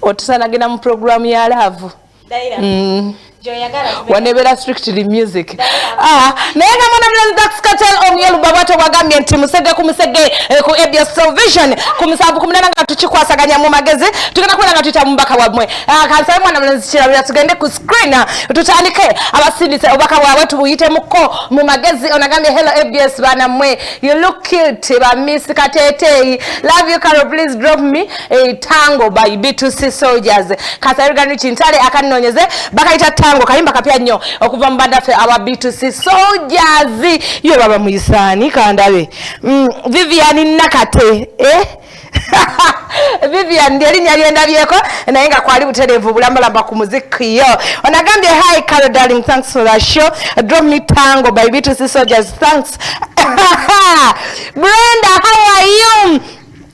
Otusanagenda mu programu ya love. Wanebera strictly music. Naye nga mwana mulenzi Dax Kartel Omuyeluba bwatyo bwagambye nti musege ku musege ku ABS Television ku 7:18 nga tukikwasaganya mu magezi, tugenda kubeera nga tuyita mu bubaka bwammwe. Kansabe mwana mulenzi Kirabira tugende ku screen, tutandike abasindise obubaka bwabwe tubuyitemuko mu magezi. Onagambye hello ABS baana mmwe, you look cute ba Miss Kateeteeyi, love you Carol, please drop me a tango by B2C Soldiers. Kansabe Rugani Kintale akannoonyeze bakayita tango, kayimba kapya nnyo okuva mu bandaffe aba B2C Soldiers. Yo baba muyisaani kandabe. Vivian Nakate, eh? Vivian erinnya lyendabyeko naye nga kwali butereevu bulambalamba ku muziki yo. Onagambye hi Carol darling, thanks for the show, drop me tango by B2C Soldiers, thanks. Brenda, how are you?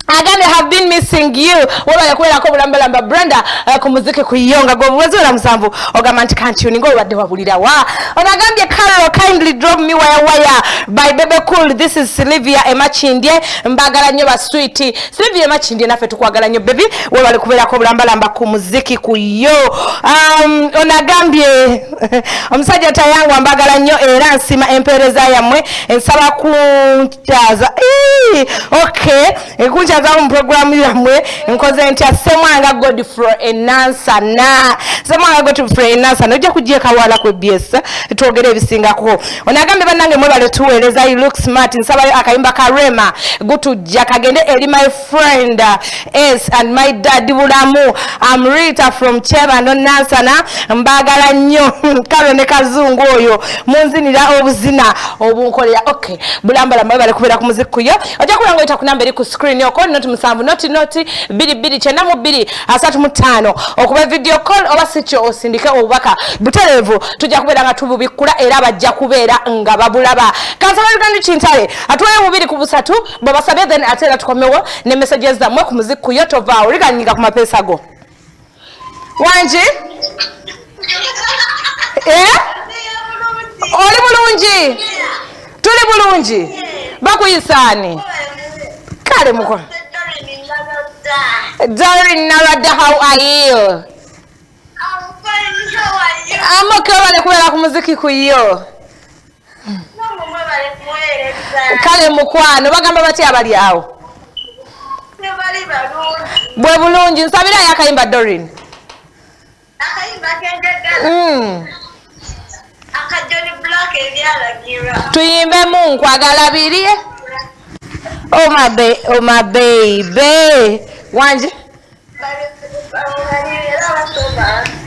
Agambye have been missing you. Webale kubeerako bulambalamba Brenda, ku muziki ku yo nga gwe buwezi wera 7 ogamba nti kantuninga obadde wabulira wa. Onagambye Carol kindly drop me wire wire by Bebe Cool, this is Sylvia Emakindye, mbagala nnyo ba sweet. Sylvia Emakindye naffe tukwagala nnyo baby, webale kubeerako bulambalamba ku muziki ku yo. Onagambye omusajja Tayangwa mbagala nnyo era nsima empeereza yammwe, nsaba kunkyaza. Okay, kunkyaza mu programu yammwe nkoze ntya. Semwanga Godfrey Enansana, Semwanga Godfrey Enansana ojja kujja ekawala ku ABS twogere ebisingako. Onagambye bannange mwebale tuweereza, you look smart, nsabayo akayimba ka Rema gutujja kagende eri my friend S and my dad Bulamu. I'm Rita from Kyebando Nansana, mbagala nnyo Karo ne Kazungu oyo munzinira obuzina obunkolera. Okay, bulambalamba mwebale kubeera ku muziki yo. Ojja kubeera ng'oyita ku namba eri ku screen yoko 07 00 22 92 35 okuba video call oba si kyo osindike obubaka butereevu, tujja kubeera nga tububikkula era bajja kubeera nga babulaba. Kansala Uganda Kintale atuweyo bubiri ku busatu bwebasabye, then ate era tukomewo ne messages zammwe ku muziki yo. Tovaawo liganyiga ku mapeesa go wangi. Oli bulungi? Tuli bulungi. Bakuyisaani? Kale muko Darren Narada, how are you? I'm okay, webale kubeera ku muziki ku yo. Kale mukwano, bagamba batya abali awo? Bwe bulungi. Nsabirayo akayimba Doreen. Tuyimbemu nkwagala biri. Oh my oh my baby. Wangi?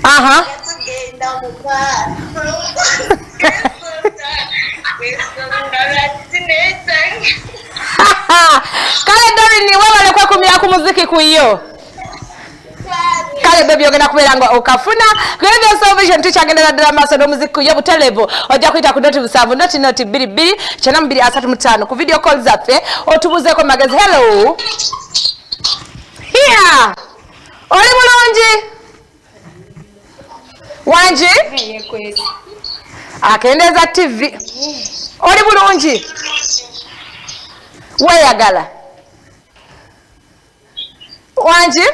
Aha. Kale Doreen webale kwekumira ku muziki ku yo. Kale baby ogenda kubeera nga okafuna. ABS Television tukyagenda ddala maaso n'omuziki yo butereevu. Ojja kuyita ku 07 00 22 92 35 ku video call zaffe otubuzeeko magezi. Hello. Here. Oli bulungi? Wangi? Akendeeza TV. Oli bulungi? Weeyagala? Wangi?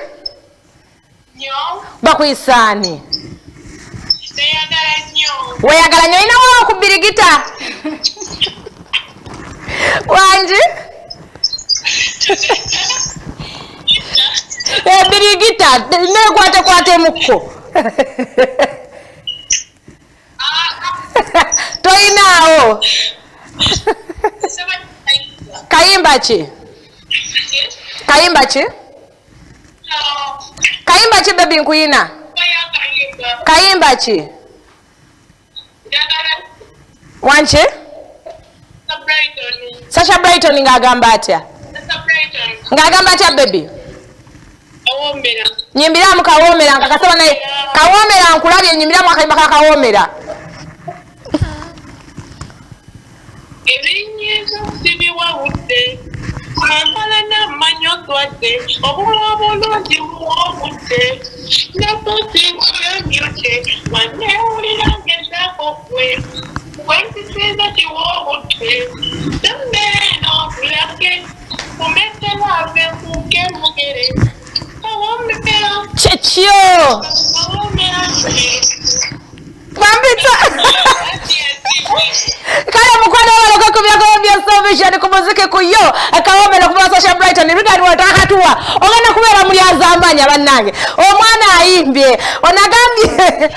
Bakuyisaani? Weeyagala nnyo. Olina wawo ku birigita? Wangi? Ebirigita neekwatekwatemukko. Toyinaawo? Kayimba ki? Kayimba ki? Kayimba ki baby nkuyina? Kayimba ki? Wanki? Sasha Brighton ng'agamba atya? Ng'agamba atya baby? Nyimbiramu kawoomera nga kasaba naye kawoomera nkulabye, nyimbiramu akayimba ka kawoomera. Ebinyiiza sibiwa budde, amala n'amannyo oswadde, obumu obulungi buwa obudde, nakusinkulemyute wanneewulira ngezaako ggwe, wensisiza kiwa obudde, temmeeno tulage. Kembugere. Kawomera. Kyekyo. Kawomera. Bambita. Kale mukwano wabale okukubirako bya Vision ku muziki ku yo akawomera okuva Sasha Brighton Richard watakatuwa ogenda kubeera muli azamanya bannange omwana ayimbye onagambye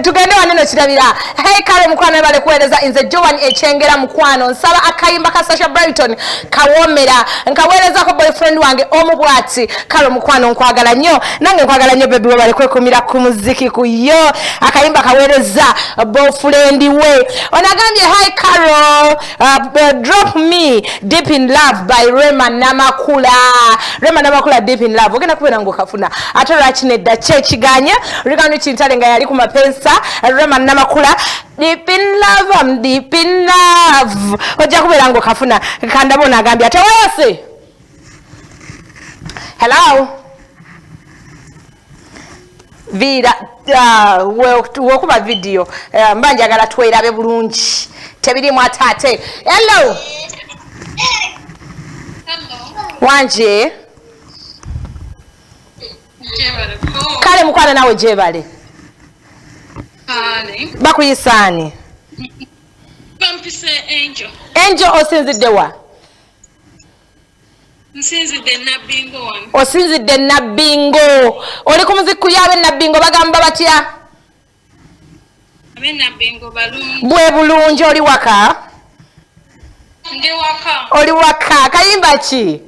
tugende waneno kirabira. Hey kale mukwano wabale kuweereza nze Joan Echengera mukwano nsaba akayimba ka Sasha Brighton kawomera nkaweerezako boyfriend wange omu bwati. Kale mukwano nkwagala nnyo nange nkwagala nnyo baby wabale kwekumira ku muziki ku yo akayimba kaweereza boyfriend we. Onagambye hi Carol, drop me deep in love by Rema Namakula. Rema Namakula deep in love ogenda kubeera ng'okafuna ate lwaki nedda kyekiganye Rigano Kintale nga yali ku mapensa. Rema Namakula deep in love, I'm deep in love ojja kubeera ng'okafuna. Kandabona agambye ate weyose. Hello Vira, wokuba video mba njagala twerabe bulungi tebirimu ate. Hello. Wanje. Kale mukwano nawe jebale. Bakuyisaani? Bampise Angel. Angel osinzidde wa? Nsinzidde Nabbingo wano. Osinzidde Nabbingo. Oli ku muziki yabe Nabbingo bagamba batya? Abe Nabbingo balungi. Bwe bulungi. Oli waka? Ndi waka. Oli waka. Kayimba ki?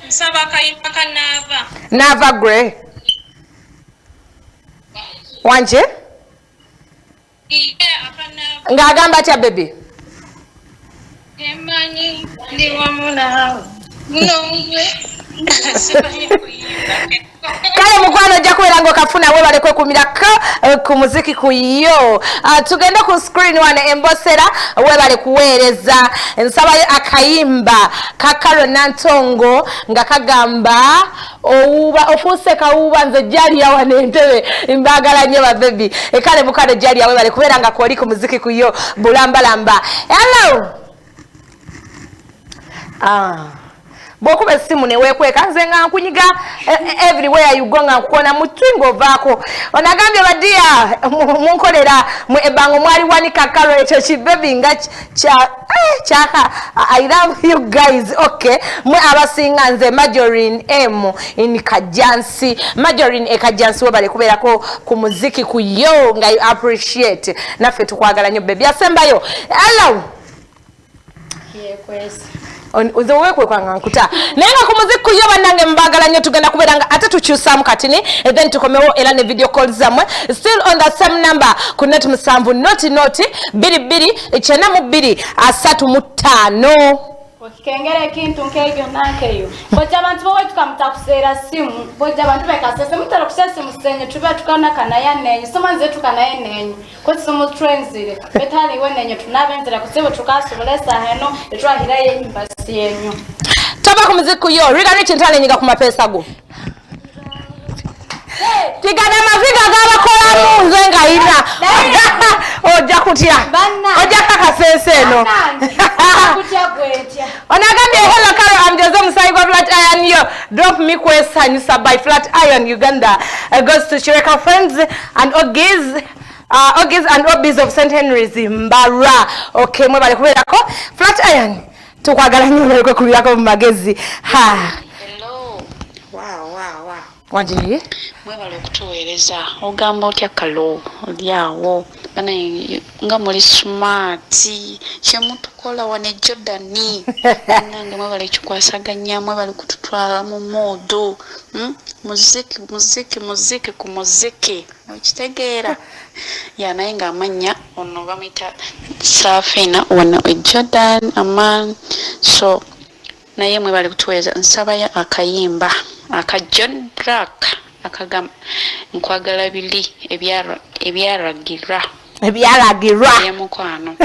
Nsaba kayimba ka Naava. Naava gwe. Wanje? Iye aka Naava. Ng'agamba atya baby? Emanyi ndi wamu naawe. Kale mukwano ojja kubeera ng'okafuna webale kwekumirako ku muziki ku yo. Tugende ku screen wano embosera webale kuweereza. Nsabayo akayimba ka Carol Nantongo nga kagamba owuba ofuuse kawuba nze jali wano entebe mbagala nnyo ba baby. Kale mukwano jali webale kubeera nga kwoli ku muziki ku yo bulambalamba. Hello. Bw'okuba essimu ne weekweka nze nga nkunyiga everywhere you go nga nkukoona mu twingo ovaako. Onagambye badiya munkolera mu ebbango mwali wanika Carol ekyo kibebi nga kyaka. I love you guys. Okay, mwe abasinga nze Marjorie M in Kajansi. Marjorie e Kajansi webale kubeerako ku muziki ku yo nga you appreciate. Naffe tukwagala nnyo baby. Asembayo. Hello. Yekwesi. Nze weekwekanga nkuta naye nga ku muziki yo bannange mbagala nnyo. Tugenda kubeera nga ate tukyusaamu katini then tukomewo era ne video calls zammwe still on the same number ku noti 7 0 0 2 2 92 35. Okikengera ekintu nk'ekyo nankeyo bojja abantu bowe tukamutakuseera simu bojja abantu bekasese mutera kusesa musenye tube tukanakanaye nenye somanze tukanaye nenye ko simu trenzire betaliwe nenye tunabenzera kusebo tukasobola esaha eno etwahirayo embasi yenyu. Tova ku muziki yo Rigano Kintale nyiga ku mapeesa go. Tigana maviga gabakolamu nze nga ina. Ojja kutya. Ojja kakasese eno. Onagambye hello Carol, I'm Jose Musayi gwa Flat Iron yo. Drop me kwesanyusa by Flat Iron Uganda. Goes to Shireka friends and Ogis. Ogis and Obis of St. Henry's Mbara. Okay, mwebale kubeerako Flat Iron. Tukwagala nnyo mwebale kubirako mu magezi. Ha. Hello. Wow, wow, wow. Wanjiri? Mwebale okutuweereza. Ogamba otya Kalo? Oli awo. Bana nga muli smart. Kyemutukola wano e Jordan. Bannange mwebale kikwasaganya, mwebale kututwala mu moodu. Muziki, muziki, muziki ku muziki. Okitegeera? Ya naye ng'amannya ono bamuyita Safina wano e Jordan Aman. So naye mwebale kutuweereza. Nsabayo akayimba aka John Black akagamba nkwagala biri ebyalagirwa. Ebyalagirwa. Ya mukwano.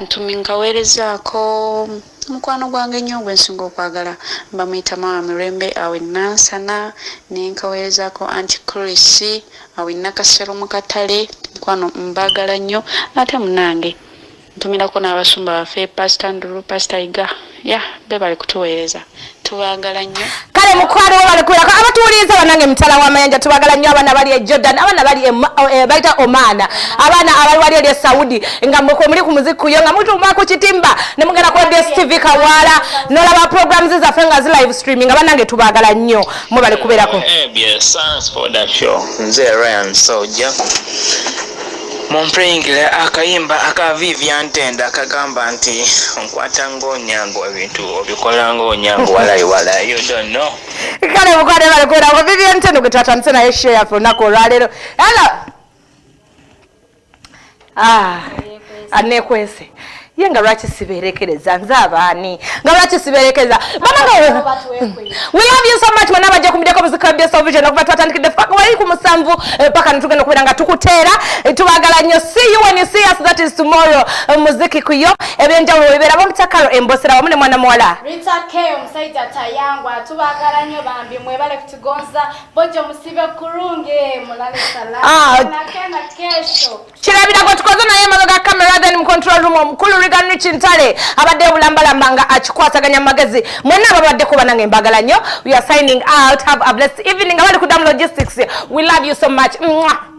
Ntumi nkaweerezaako mukwano gwange nnyo gwe nsinga okwagala bamuyita Mama Mirembe awe Nansana, ne nkaweerezaako Aunty Chris awe Nakasero mu katale. Mukwano mbagala nnyo ate munnange Ntumirako n'abasumba baffe, Pastor Ndulu, Pastor Iga, ya bebale kutuweereza, tubaagala nnyo. Kale mukwano, webale kubeerako abatuwuliriza. Banange, mitala w'amayanja, tubagala nnyo. Abaana bali e Jordan, abaana bali bayita Oman, abaana abali wali eri e Saudi, nga mwe muli ku muzikuyo, nga mutuma ku kitimba ne mugenda ku DSTV Kawaala nolaba programs zaffe nga zi live streaming. Abanange, tubaagala nnyo, mwebale kubeerako. ABS, thanks for that show. Nze Ryan Soldier. Mumpulingire akayimba aka Vivian Tenda akagamba nti onkwata ng'onyango, ebintu obikola ng'onyango, walayi walayi, you don't know. Kale mukwano, webale kubeerako. Vivian Tendo gwe twatandise naye show yaffe olunaku olwaleero. Hello. Ah, aneekwese ye nga lwaki sibeerekereza nze abaani, nga lwaki sibeerekereza bananga? We love you so much mwena abajja kumidyako muzika bya Vision okuva twatandikidde paka wali ku 7, paka netugenda okubeera nga tukuteera. Tubagala nnyo. See you when you see us, that is tomorrow. Muziki kuyo ebyenjawulo bibeera bomutakalo embosera wamu ne mwana muwala Rita K, omusajja tayangwa. Tubagala nnyo bambi, mwebale kutugonza. Bojo musibe kurungi, mulale Ah. salama nakena kesho. Kirabira gwe tukoze naye emabega ga camera, then mu control room omukulu Regan Rich Ntale abadde obulambalamba nga akikwasaganya mu magezi. Mwenna ababaddeko, banange, mbagala nnyo. We are signing out. Have a blessed evening. Abali ku Dam Logistics, we love you so much. Mwah.